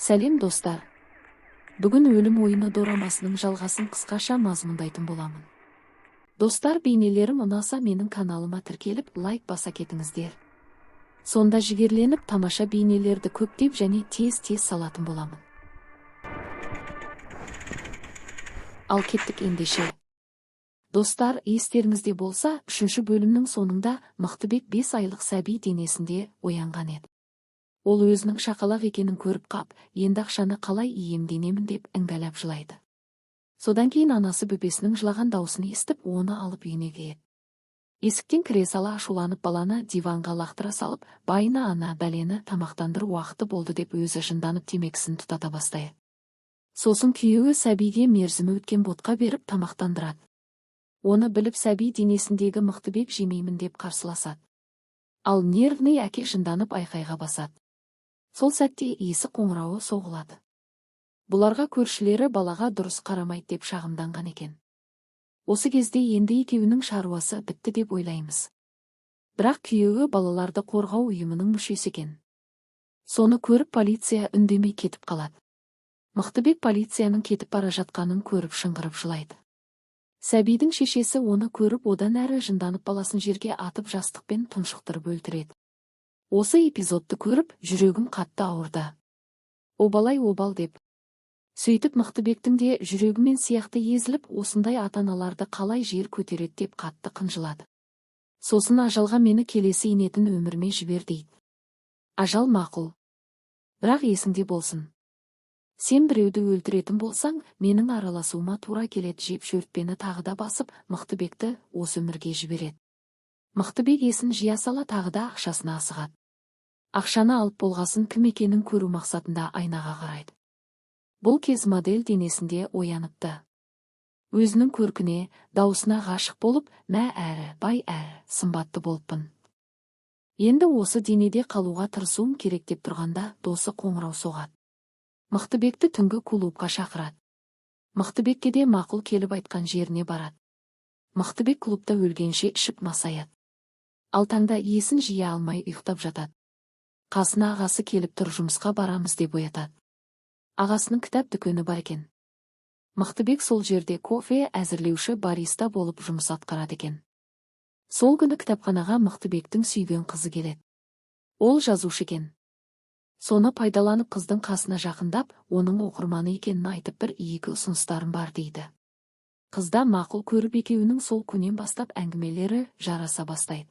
Сәлем, достар! Бүгін «Өлім ойыны» дорамасының жалғасын қысқаша мазмұндайтын боламын. Достар, бейнелерім ұнаса, менің каналыма тіркеліп, лайк баса кетіңіздер. Сонда жігерленіп, тамаша бейнелерді көптеп және тез-тез салатын боламын. Ал кеттік ендеше. Достар, естеріңізде болса, үшінші бөлімнің соңында Мықтыбек 5 айлық сәби денесінде оянған еді. Ол өзінің шақалақ екенін көріп қап, енді ақшаны қалай иемденемін деп іңгәлап жылайды. Содан кейін анасы бөпесінің жылаған даусын естіп, оны алып үйіне келеді. Есіктен кіре сала ашуланып, баланы диванға лақтыра салып, байына ана бәлені тамақтандыру уақыты болды деп өзі жынданып, темекісін тұтата бастайды. Сосын күйеуі сәбиге мерзімі өткен ботқа беріп тамақтандырады. Оны біліп, сәби денесіндегі Мықтыбек жемеймін деп қарсыласады. Ал нервный әке жынданып айқайға басады. Сол сәтте есік қоңырауы соғылады. Бұларға көршілері балаға дұрыс қарамайды деп шағымданған екен. Осы кезде енді екеуінің шаруасы бітті деп ойлаймыз. Бірақ күйеуі балаларды қорғау ұйымының мүшесі екен. Соны көріп, полиция үндемей кетіп қалады. Мықтыбек полицияның кетіп бара жатқанын көріп, шыңғырып жылайды. Сәбидің шешесі оны көріп, одан әрі жынданып, баласын жерге атып, жастықпен тұншықтырып өлтіреді. Осы эпизодты көріп, жүрегім қатты ауырды. Обалай обал деп. Сөйтіп Мықтыбектің де жүрегімен сияқты езіліп, осындай ата-аналарды қалай жер көтереді деп қатты қынжылады. Сосын ажалға мені келесі енетін өміріме жібер дейді. Ажал мақұл. Бірақ есіңде болсын. Сен біреуді өлтіретін болсаң, менің араласуыма тура келеді жеп шөртпені тағы да басып, Мықтыбекті осы өмірге жібереді. Мықтыбек есін жия сала тағы да ақшасына асығады. Ақшаны алып болғасын, кім екенін көру мақсатында айнаға қарайды. Бұл кез модель денесінде ояныпты. Өзінің көркіне, дауысына ғашық болып, мә әрі, бай әрі, сымбатты болыппын. Енді осы денеде қалуға тырысуым керек деп тұрғанда досы қоңырау соғады. Мықтыбекті түнгі клубқа шақырады. Мықтыбекке де мақұл келіп, айтқан жеріне барады. Мықтыбек клубта өлгенше ішіп масаяды. Ал таңда есін жия алмай ұйықтап жатады. Қасына ағасы келіп тұр, жұмысқа барамыз деп оятады. Ағасының кітап дүкені бар екен. Мықтыбек сол жерде кофе әзірлеуші бариста болып жұмыс атқарады екен. Сол күні кітапханаға Мықтыбектің сүйген қызы келеді. Ол жазушы екен. Соны пайдаланып, қыздың қасына жақындап, оның оқырманы екенін айтып, бір екі ұсыныстарым бар дейді. Қызда мақұл көріп, екеуінің сол күннен бастап әңгімелері жараса бастайды.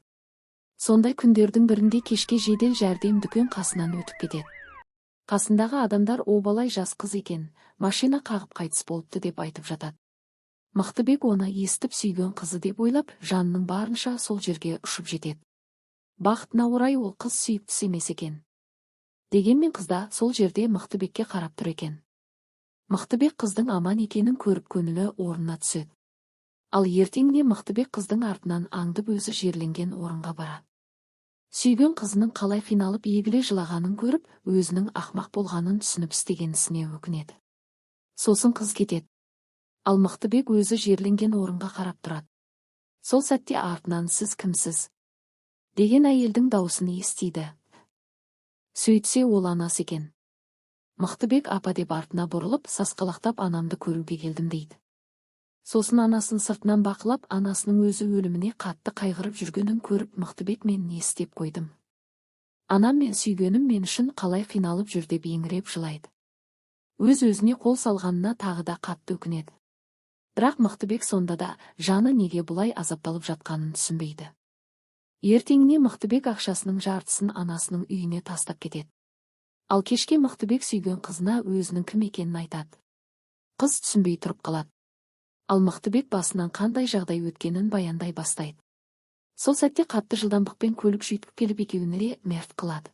Сондай күндердің бірінде кешке жедел жәрдем дүкен қасынан өтіп кетеді. Қасындағы адамдар обалай жас қыз екен, машина қағып қайтыс болыпты деп айтып жатады. Мықтыбек оны естіп, сүйген қызы деп ойлап, жанының барынша сол жерге ұшып жетеді. Бақытына орай, ол қыз сүйіктісі емес екен. Дегенмен қызда сол жерде Мықтыбекке қарап тұр екен. Мықтыбек қыздың аман екенін көріп, көңілі орнына түседі. Ал ертеңіне Мықтыбек қыздың артынан аңдып, өзі жерленген орынға барады. Сүйген қызының қалай қиналып егіле жылағанын көріп, өзінің ақмақ болғанын түсініп, істеген ісіне өкінеді. Сосын қыз кетеді. Ал Мықтыбек өзі жерленген орынға қарап тұрады. Сол сәтте артынан «Сіз кімсіз?» деген әйелдің даусын естиді. Сөйтсе, ол анасы екен. Мықтыбек апа деп артына бұрылып, сасқалақтап, анамды көруге келдім дейді. Сосын анасын сыртынан бақылап, анасының өзі өліміне қатты қайғырып жүргенін көріп, Мықтыбек мен не істеп қойдым? Анам мен сүйгенім мен үшін қалай қиналып жүр деп еңіреп жылайды. Өз-өзіне қол салғанына тағы да қатты өкінеді. Бірақ Мықтыбек сонда да жаны неге бұлай азапталып жатқанын түсінбейді. Ертеңіне Мықтыбек ақшасының жартысын анасының үйіне тастап кетеді. Ал кешке Мықтыбек сүйген қызына өзінің кім екенін айтады. Қыз түсінбей тұрып қалады. Ал Мықтыбек басынан қандай жағдай өткенін баяндай бастайды. Сол сәтте қатты жылдамдықпен көлік жүйткіп келіп, екеуін де мерт қылады.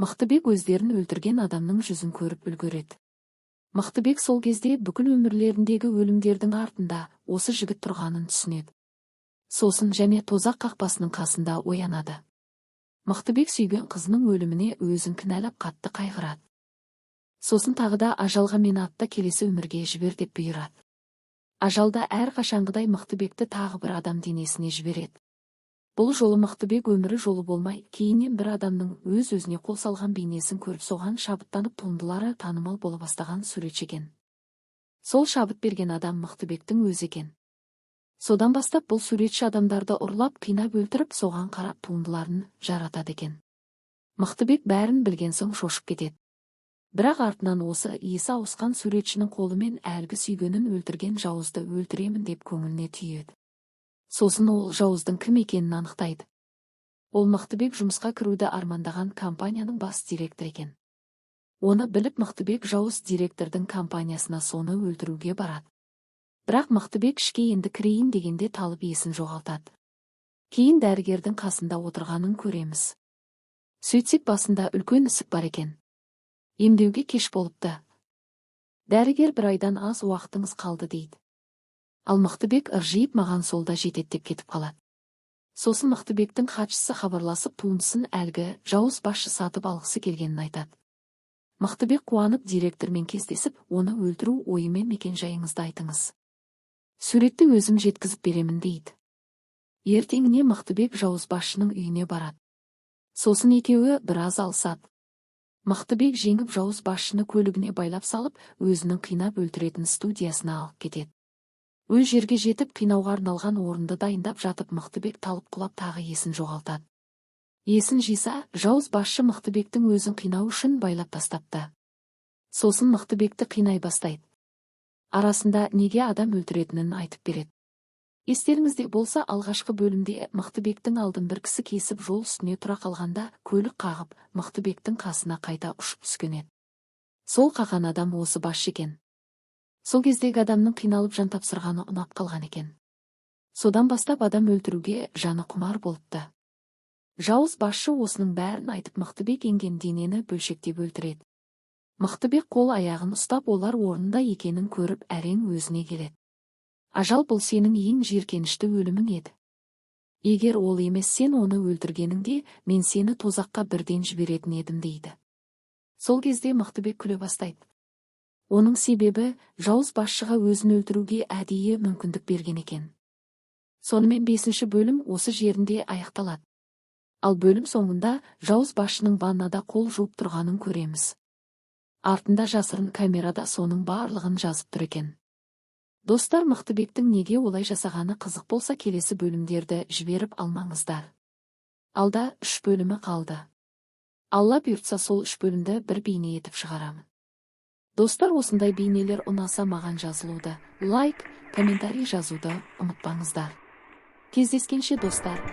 Мықтыбек өздерін өлтірген адамның жүзін көріп үлгереді. Мықтыбек сол кезде бүкіл өмірлеріндегі өлімдердің артында осы жігіт тұрғанын түсінеді. Сосын және тозақ қақпасының қасында оянады. Мықтыбек сүйген қызының өліміне өзін кінәлап, қатты қайғырады. Сосын тағы да ажалға мені атта келесі өмірге жібер деп бұйырады. Ажалда әр қашанғыдай Мықтыбекті тағы бір адам денесіне жібереді. Бұл жолы Мықтыбек өмірі жолы болмай, кейіннен бір адамның өз-өзіне қол салған бейнесін көріп, соған шабыттанып, туындылары танымал бола бастаған суретші екен. Сол шабыт берген адам Мықтыбектің өзі екен. Содан бастап бұл суретші адамдарды ұрлап, қинап өлтіріп, соған қарап туындыларын жаратады екен. Мықтыбек бәрін білген соң шошып кетеді. Бірақ артынан осы иесі ауысқан суретшінің қолымен әлгі сүйгенін өлтірген жауызды өлтіремін деп көңіліне түйеді. Сосын ол жауыздың кім екенін анықтайды. Ол Мықтыбек жұмысқа кіруді армандаған компанияның бас директоры екен. Оны біліп, Мықтыбек жауыз директордың компаниясына соны өлтіруге барады. Бірақ Мықтыбек ішке енді кірейін дегенде талып есін жоғалтады. Кейін дәрігердің қасында отырғанын көреміз. Сөйтсек, басында үлкен ісік бар екен. Емдеуге кеш болыпты. Дәрігер бір айдан аз уақытыңыз қалды дейді. Ал Мықтыбек ыржиып, маған сол да жетеді деп кетіп қалады. Сосын Мықтыбектің хатшысы хабарласып, туындысын әлгі жауыз басшы сатып алғысы келгенін айтады. Мықтыбек қуанып, директормен кездесіп, оны өлтіру ойымен мекен-жайыңызды айтыңыз. Суретті өзім жеткізіп беремін дейді. Ертеңіне Мықтыбек жауыз басшының үйіне барады. Сосын екеуі біраз алысады. Мықтыбек жеңіп, жауыз басшыны көлігіне байлап салып, өзінің қинап өлтіретін студиясына алып кетеді. Өз жерге жетіп, қинауға арналған орынды дайындап жатып, Мықтыбек талып құлап, тағы есін жоғалтады. Есін жиса, жауыз басшы Мықтыбектің өзін қинау үшін байлап тастапты. Сосын Мықтыбекті қинай бастайды. Арасында неге адам өлтіретінін айтып береді. Естеріңізде болса, алғашқы бөлімде Мықтыбектің алдын бір кісі кесіп, жол үстіне тұра қалғанда көлік қағып, Мықтыбектің қасына қайта ұшып түскен еді. Сол қаққан адам осы басшы екен. Сол кездегі адамның қиналып жан тапсырғаны ұнап қалған екен. Содан бастап адам өлтіруге жаны құмар болыпты. Жауыз басшы осының бәрін айтып, Мықтыбек енген денені бөлшектеп өлтіреді. Мықтыбек қол аяғын ұстап, олар орнында екенін көріп, әрең өзіне келеді. Ажал, бұл сенің ең жиіркенішті өлімің еді. Егер ол емес сен оны өлтіргеніңде, мен сені тозаққа бірден жіберетін едім дейді. Сол кезде Мықтыбек күле бастайды. Оның себебі, жауыз басшыға өзін өлтіруге әдейі мүмкіндік берген екен. Сонымен 5-ші бөлім осы жерінде аяқталады. Ал бөлім соңында жауыз басшының ваннада қол жуып тұрғанын көреміз. Артында жасырын камерада соның барлығын жазып тұр екен. Достар, Мықтыбектің неге олай жасағаны қызық болса, келесі бөлімдерді жіберіп алмаңыздар. Алда 3 бөлімі қалды. Алла бұйыртса, сол 3 бөлімді бір бейне етіп шығарамын. Достар, осындай бейнелер ұнаса, маған жазылуды, лайк, комментарий жазуды ұмытпаңыздар. Кездескенше, достар.